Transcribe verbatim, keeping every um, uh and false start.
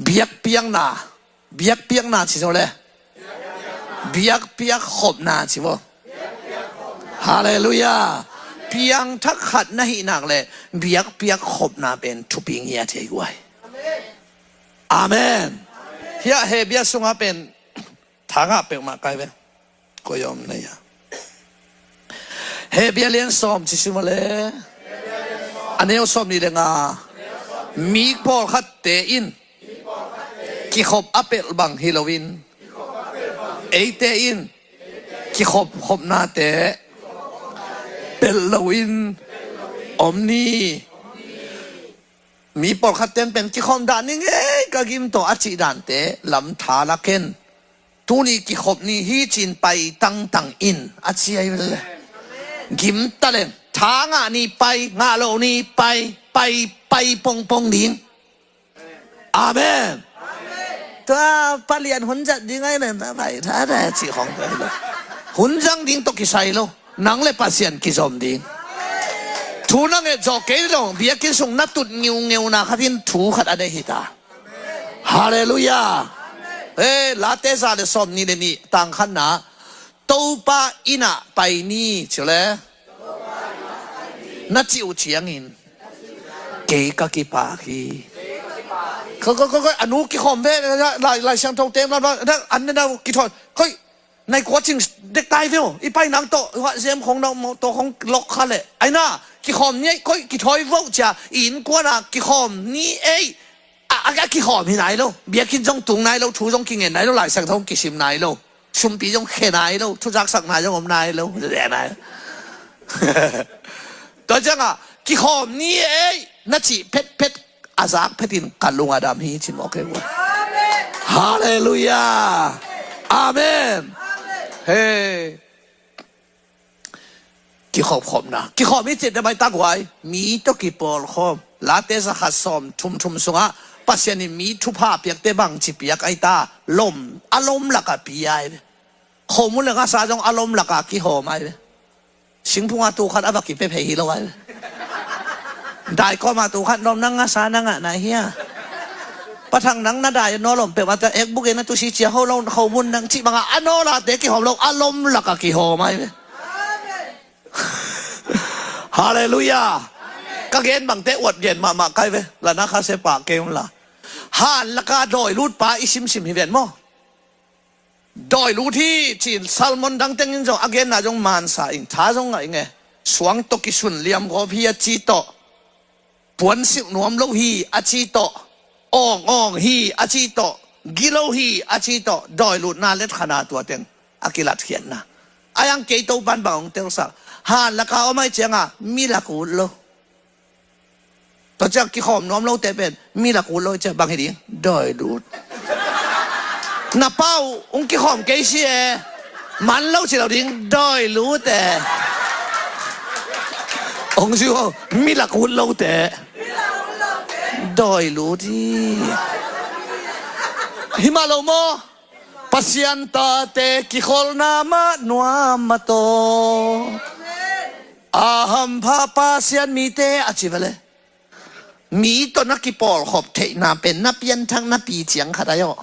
Biakpiakna, biakpiakna ci zo le. Biakpiak khopna ci vo. Halleluiah. Piangthak khat na hih nak le biakpiak khopna pen thupi ngiat hi guai. Amen. Hiah Hebru sungah pen thangah peuhmah kai ve. Koi om na ia. Hebru lian sawm ci suma le. A neu sawm ni le nga. Mi pawlkhatte in kikhop a pelh bang hi loin, eite in kikhop khopnate pelh loin om ni. Mi pawlkhatte in pen kikhop dah ni ngei ka gim tawh a cih dante lam tha la ken. Tuni kikhop ni hi cin pai tangtang in a ci ai le. Gim ta leng, tha ngah ni pai, ngah lo ni pai, pai, pai pongpong ding. Amen. Tua palian hun zat ding ai nen, pai tha da ci khong tua hi lo. Hun zang ding tawh kisai lo. Nang le Pasian kizom ding. Thu na nget zawh kei lo, biakinn sung na tut ngiungeuna khat in thu khat a nei hi ta. Halleluiah. Eh, Late za le sawm ni le ni tang khatna. Topa inn ah pai ni ci le. Na cih uh ciangin kei ka kipak hi. Koi, koi, koi, koi, a nu kikhawm ve, lai, lai siangtho tem la, na, an na kithawi. Koi, nai kua cing dek tai ve uh. I pai nang tawh, hua zem khong nang tawh khong lok kha le. Ai na, kikhawm ni ei, koi, kithawi vo cia, i innkuan ah kikhawm ni ei. A, a, a kikhawm hi nai lo. Biakinn zong tung nai lo, thu zong kingen nai lo, lai siangtho zong kisim nai lo. Sumpi zong khe nai lo, thuzak sakna zong om nai lo. Tua ciangah, kikhawm ni ei, na cih phetphet, a zak phetin ka lung a dam hi, ci mawk kei uh. Halleluiah. Amen. Hei. Kikhopkhopna. Kikhop i cih te maitak huai. Mi tawh kipawlkhawm. Late za khat sawm thum thum sungah Pasian in mi thupha piakte bangci piak ai ta. Lom. A lom laka pi ai ve. Khomun le ngasa zong a lom laka kihawm ai ve. Singphunga tu khat a va kipia phei hi lo ai ve. Daikawma tu khat lom nang ngasa nang ah nai hia. Pathang nang na dai naw lom peuh mata ekbuk in a tusi cia ho lo khomun nang cih banga a naw late kihawm lo a lom laka kihawm ai ve. Halleluiah. Ka gen bangte uat gen mahmah kai ve. Lana kha se pa kei um la. Han laka dawi lut pa i simsim hi ven maw? Dawi lut hi cin sermon dang tengin zong a genna zong mansa in tha zong ngah i nge. Suang tawh kisun liam gawp hi a ci tawh. Puan silh nuam lo hi a ci tawh. Awng awng hi a ci tawh. Gilo hi a ci tawh. Dawi lutna letkhana tua teng a kilatkhiatna. A yang kei Topan bang hong telsak. Han laka om ai cianga mi lak ut lo. Tua ciang kikhawm nuam lote pen mi lak ut lo ciang bang hi ding? Dawi lut. Na pau hong kikhawm kei si e. Man lo ci lo ding, dawi lut e. Hong si ho, mi lak ut lote. Dawi lut hi. Hi mah lo maw? Pasian tate kikholhna mah nuam mah tawh. A hampha Pasian mite a ci vele. Mi tawh na kipawlkhop theihna pen na pianthak na pi ciang khat ai aw.